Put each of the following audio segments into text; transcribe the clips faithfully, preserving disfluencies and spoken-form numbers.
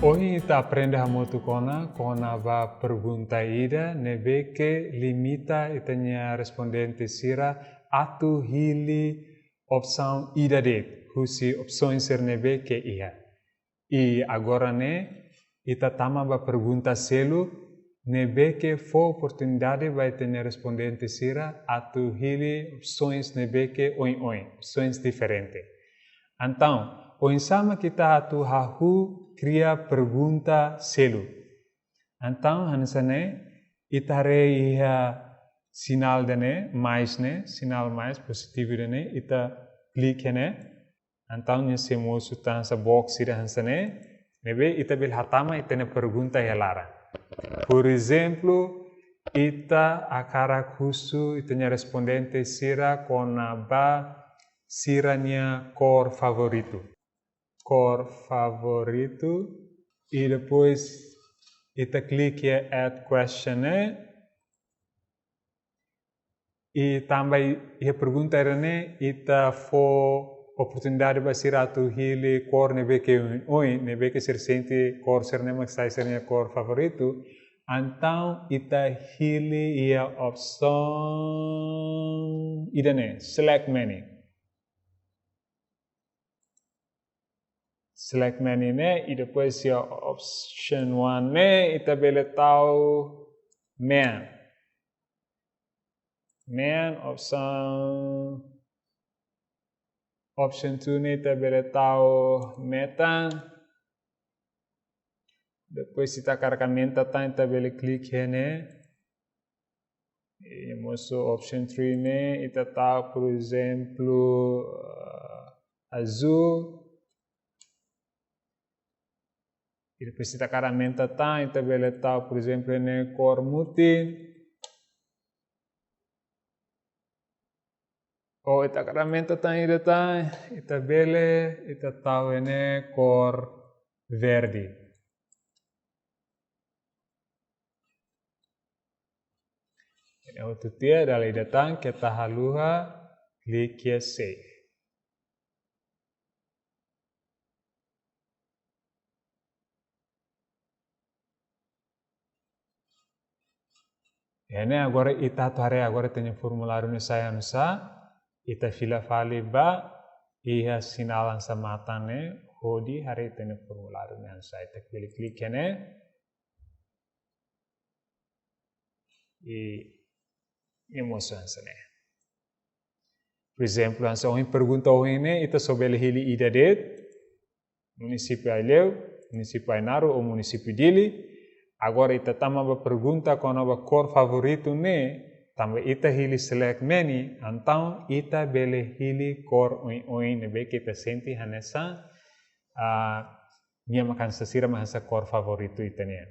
Ohin ita aprende hamutuk ona kona-ba pergunta ida ne'ebé ke limita ita-nia respondente sira atu hili opsaun ida de'it husi opsaun sira ne'ebé ke iha. I agora ne'e, ita tama ba pergunta seluk ne'ebé ke fó oportunidade ba ita-nia respondente sira atu hili opsaun ne'ebé ke oin-oin, opsaun diferente. Entaun, oinsá mak ita atu hahú kria pergunta seluk? Entaun, hanesan ne'e, ita haree iha sinál ida-ne'e, mais ne'e, sinál mais pozitivu ida-ne'e, ita klik iha ne'e. Entaun, nia sei mosu tan hanesan box ida hanesan ne'e, ne'ebé ita bele hatama ita-nia pergunta iha laran. Por ezemplu, ita hakarak husu ita-nia respondente sira kona-ba sira-nia kór favoritu. Kór favoritu, i depois ita klik iha add question ne'e, i tanba iha pergunta ida-ne'e, ita fó oportunidade ba sira atu hili kór ne'ebé ke oin-oin, ne'ebé ke sira sente kór sira-ne'e mak sai sira-nia kór favoritu, entaun ita hili iha opsaun ida-ne'e, select many. Select many ne'e, i depois iha option one ne'e, ita bele tau mean. Mean, option, option two ne'e, ita bele tau metan. Depois ita hakarak aumenta tan, ita bele klik iha ne'e. I mosu option three ne'e, ita tau, por ezemplu, eh, azúl. I depois ita hakarak aumenta tan, ita bele tau, por ezemplu, ne'e kór mutin. Ou ita hakarak aumenta tan ida tan, ita bele, ita tau ne'e kór verde. Ne'e hotu tiha, dala ida tan keta haluha klik iha save. Ne'e agora ita atu haree agora ita-nia formuláriu ne'e sai oinsá, ita fila fali ba iha sinál hanesan matan ne'e, hodi haree ita-nia formuláriu ne'e oinsá, ita klik, klik iha ne'e. I, i mosu hanesan ne'e. Por ezemplu, hanesan ohin pergunta ohin ne'e, ita só bele hili ida de'it, munisípiu Aileu, munisípiu Ainaro ou munisípiu Dili. Agora ita tama ba pergunta kona-ba kór favoritu ne'e, tanba ita hili select many, entaun ita bele hili kór oin-oin ne'ebé ke ita sente hanesan, ah, nia mak hanesan, sira mak hanesan kór favoritu ita nian.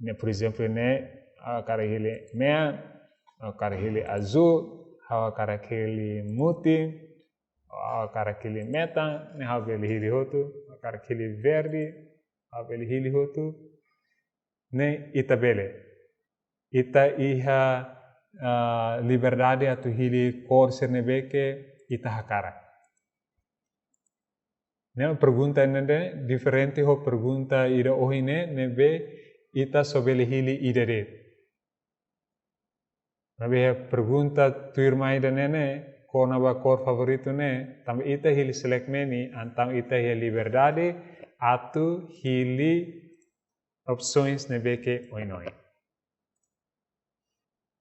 Ne'e, por ezemplu, ne'e, ha'u hakarak hili mean, ha'u hakarak hili azúl, ha'u hakarak hili mutin, ha'u hakarak hili metan, ne'e ha'u bele hili hotu, ha'u hakarak hili verde, ha'u bele hili hotu. Ne'e ita bele. Ita iha, ah, liberdade atu hili kór sira ne'ebé ke ita hakarak. Ne'e pergunta ne'e diferente ho pergunta ida ohin ne'e, ne'ebé ita só bele hili ida de'it. Maibé pergunta tuirmai ida-ne'e ne'e, kona-ba kór favoritu ne'e, tanba ita hili select many, entaun ita iha liberdade atu hili opsaun ne'ebé ke oin-oin.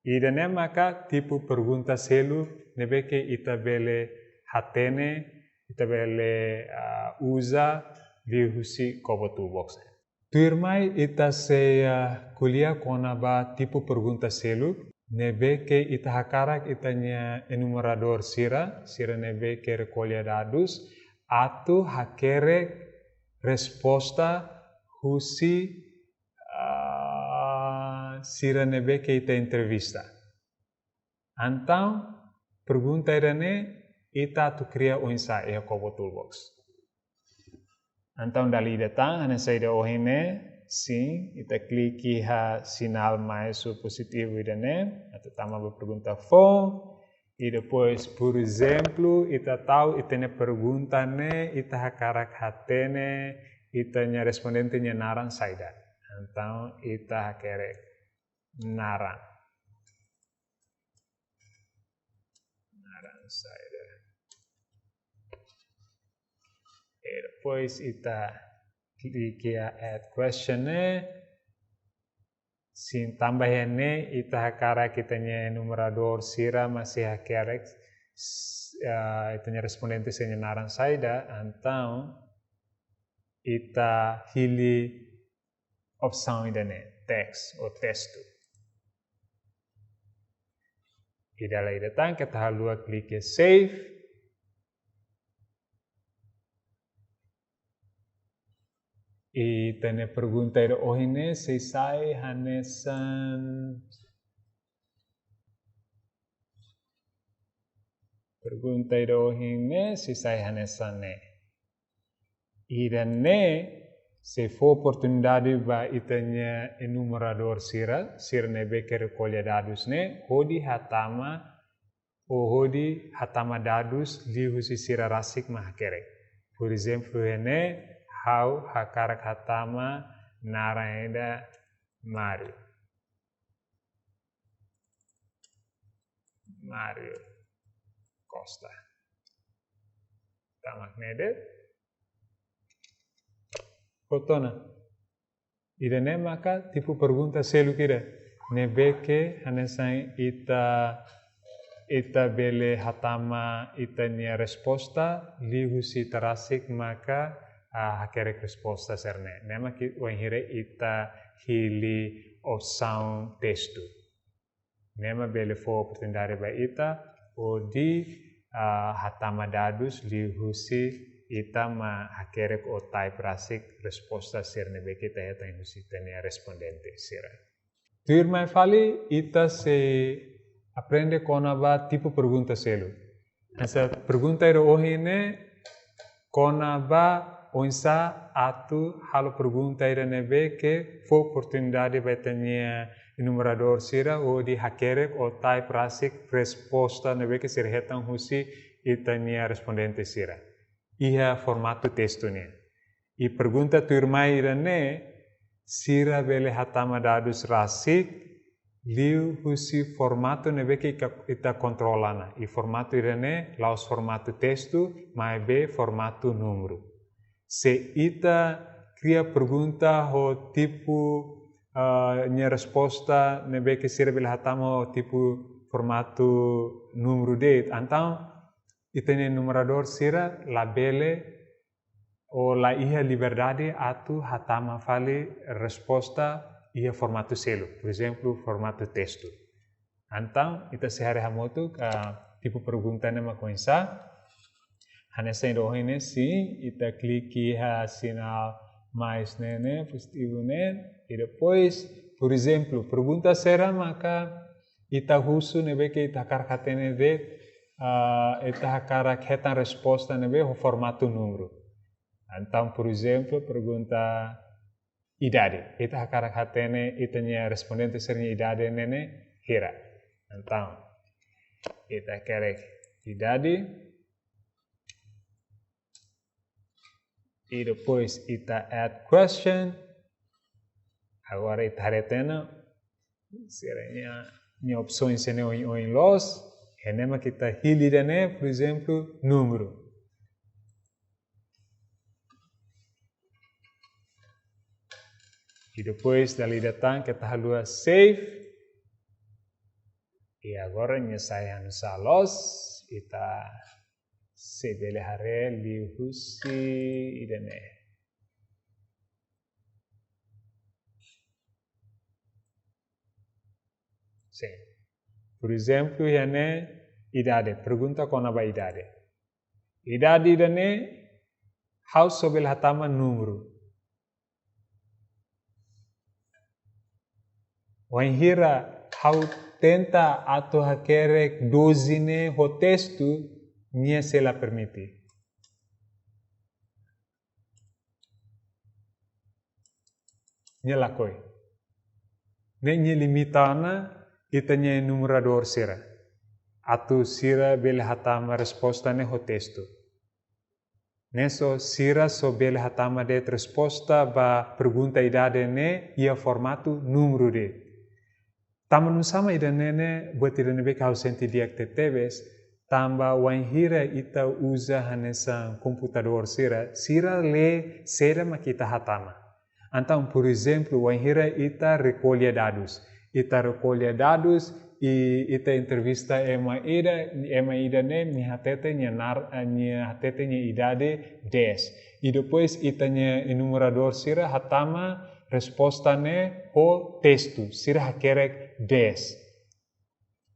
Ida-ne'e maka tipu pergunta seluk ne'ebé ke ita bele hatene, ita bele, ah, uza liuhusi KoBo Toolbox. Tuirmai ita sei, ah, ko'alia kona-ba tipu pergunta seluk ne'ebé ke ita hakarak ita-nia enumeradór sira, sira ne'ebé ke rekolla dadus, atu hakerek resposta husi, ah, sira ne'ebé ke ita entrevista. Entaun, pergunta ida-ne'e ita atu kria oinsá iha KoBo Toolbox. Entaun, dala ida tan, hanesan ida ohin ne'e, sin, ita klik iha sinál mais ou pozitivu ida-ne'e, atu tama ba pergunta foun, i depois, por ezemplu, ita tau, ita-nia pergunta ne'e, ita hakarak hatene ita-nia respondente nia naran saida. Entaun ita hakerek naran. Naran saida. E depois ita klik iha add question ne'e. Sin, tanba iha ne'e ita hakarak ita-nia enumeradór sira mak sei hakerek, s-, ah, ita-nia respondente sira-nia naran saida, entaun ita hili opsaun ida-ne'e, text ou testu. I dala ida tan keta haluha klik iha save. I ita-nia pergunta ida ohin ne'e sei sai hanesan, pergunta ida ohin ne'e sei sai hanesan ne'e. Ida-ne'e sei fó oportunidade ba ita-nia enumeradór sira, sira ne'ebé ke rekolla dadus ne'e, hodi hatama ou hodi hatama dadus liuhusi sira rasik mak hakerek. Por ezemplu, iha ne'e ha'u hakarak hatama naran ida Mário. Mário Costa. Tama iha ne'e de'it. Foto ona. Ida-ne'e maka tipu pergunta seluk ida ne'ebé ke hanesan ita, ita bele hatama ita-nia resposta liuhusi ita rasik maka, ah, hakerek resposta sira-ne'e. Ne'e mak wainhira ita hili opsaun testu. Ne'e mak bele fó oportunidade ba ita hodi, ah, hatama dadus liuhusi ita mak hakerek ou type rasik resposta sira ne'ebé ke ita hetan husi ita-nia respondente sira. Tuirmai fali ita sei aprende kona-ba tipu pergunta seluk. Hanesan pergunta ida ohin ne'e kona-ba oinsá atu halo pergunta ida ne'ebé ke fó oportunidade ba ita-nia enumeradór sira hodi hakerek ou type rasik resposta ne'ebé ke sira hetan husi ita-nia respondente sira iha formatu testu nian. I pergunta tuirmai ida-ne'e, sira bele hatama dadus rasik liuhusi formatu ne'ebé ke ita, ita kontrola ona. I formatu ida-ne'e la'ós formatu testu, maibé formatu númeru. Se ita kria pergunta ho tipu, ah, nia resposta ne'ebé ke sira bele hatama ho tipu formatu númeru de'it, entaun ita-nia enumeradór sira labele ou la iha liberdade atu hatama fali resposta iha formatu seluk, por ezemplu, formatu testu. Entaun, ita sei haree hamutuk, ah, tipu pergunta ne'e mak oinsá. Hanesan ida ohin ne'e, sin, ita klik iha sinál mais ne'e, ne'e, pozitivu ne'e, i depois, por ezemplu, pergunta sira maka ita husu ne'ebé ke ita hakarak hatene de'it, ah, ita hakarak hetan resposta ne'ebé ho formatu númeru. Entaun, por ezemplu, pergunta idade. Ita hakarak hatene ita-nia respondente sira-nia idade ne'e hira. Entaun, ita hakerek idade. I depois ita add question. Agora ita haree tiha ona sira-nia, nia opsaun sira-ne'e oin-oin loos. Iha ne'e mak ita hili ida-ne'e, por ezemplu, númeru. I depois dala ida tan keta haluha save. I agora nia sai hanesan loos, ita sei bele haree liuhusi ida-ne'e. Sin. Por ezemplu, iha ne'e idade, pergunta kona-ba idade. Idade ida-ne'e, ha'u só bele hatama númeru. Wainhira ha'u tenta atu hakerek doze ne'e ho testu, nia sei la permite. Nia lakohi. Ne'e nia limita ona ita-nia enumeradór sira. Atu sira bele hatama resposta ne'e ho testu. Ne'e só sira só bele hatama de'it resposta ba pergunta idade ne'e iha formatu númeru de'it. Tanba nusá mak ida-ne'e ne'e buat ida ne'ebé ke ha'u sente di'ak tebetebes, tanba wainhira ita uza hanesan komputadór sira, sira lee saida mak ita hatama. Entaun, por ezemplu, wainhira ita rekolla dadus. Ita rekolla dadus i ita entrevista ema ida, ema ida ne'e nia hatete nia nar-, nia hatete nia idade dez. I depois ita-nia enumeradór sira hatama resposta ne'e ho testu, sira hakerek dez.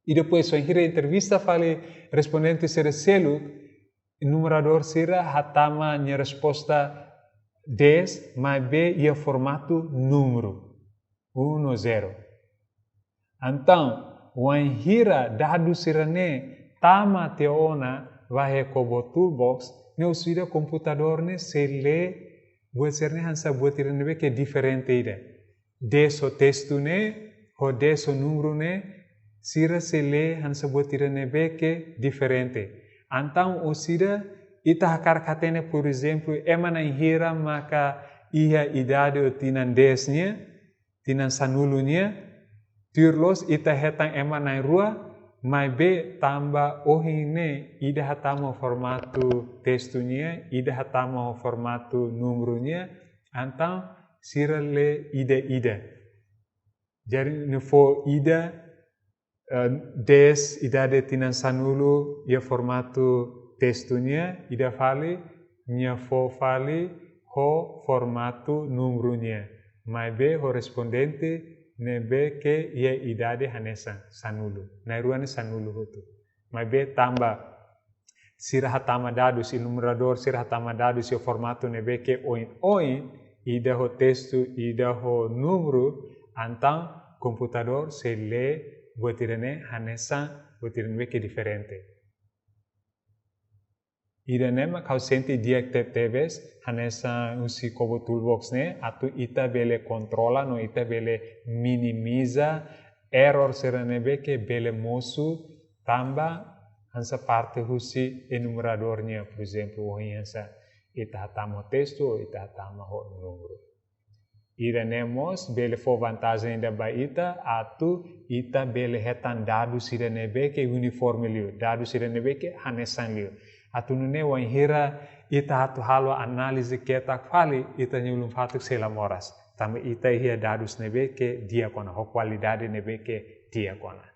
I depois, wainhira entrevista fali respondente sira seluk, enumeradór sira hatama nia resposta dez, maibé iha formatu númeru, um no zero. Entaun, wainhira dadus sira-ne'e tama tiha ona ba iha KoBo Toolbox, ne'e orsida komputadór ne'e sei lee buat sira-ne'e hanesan buat ida ne'ebé ke diferente ida. Dez ho testu ne'e, ho dez ho númeru ne'e, sira sei lee hanesan buat ida ne'ebé ke diferente. Entaun orsida ita hakarak hatene, por ezemplu, ema na'in hira maka iha idade ou tinan dez nian, tinan sanulu nian, tuir loos ita hetan ema na'in-rua, maibé tanba ohin ne'e ida hatama formatu testu nian, ida hatama formatu númeru nian, entaun sira lee ida-ida. Jadi nia fó ida, eh, dez, idade tinan sanulu iha formatu testu nian, ida fali nia fó fali ho formatu númeru nian. Maibé ho respondente ne'ebé ke iha idade hanesan sanulu. Na'in-rua ne'e sanulu hotu. Maibé tanba sira hatama dadus, enumeradór sira hatama dadus iha formatu ne'ebé ke oin-oin, ida ho testu, ida ho númeru, entaun komputadór sei lee buat ida-ne'e hanesan buat ida ne'ebé ke diferente. Ida-ne'e mak ha'u sente di'ak tebetebes hanesan husi KoBo Toolbox ne'e, atu ita bele kontrola no ita bele minimiza error sira ne'ebé ke bele mosu tanba hanesan parte husi enumeradór nian, por ezemplu, ohin hanesan ita hatama ho testu ou ita hatama ho númeru. Ida-ne'e mós bele fó vantajen ida ba ita, atu ita bele hetan dadus sira ne'ebé ke uniforme liu, dadus sira ne'ebé ke hanesan liu. Atu nune'e wainhira ita atu halo análize ketak fali, ita-nia ulun-fatuk sei la moras. Tanba ita iha dadus ne'ebé ke di'ak ona, ho kualidade ne'ebé ke di'ak ona.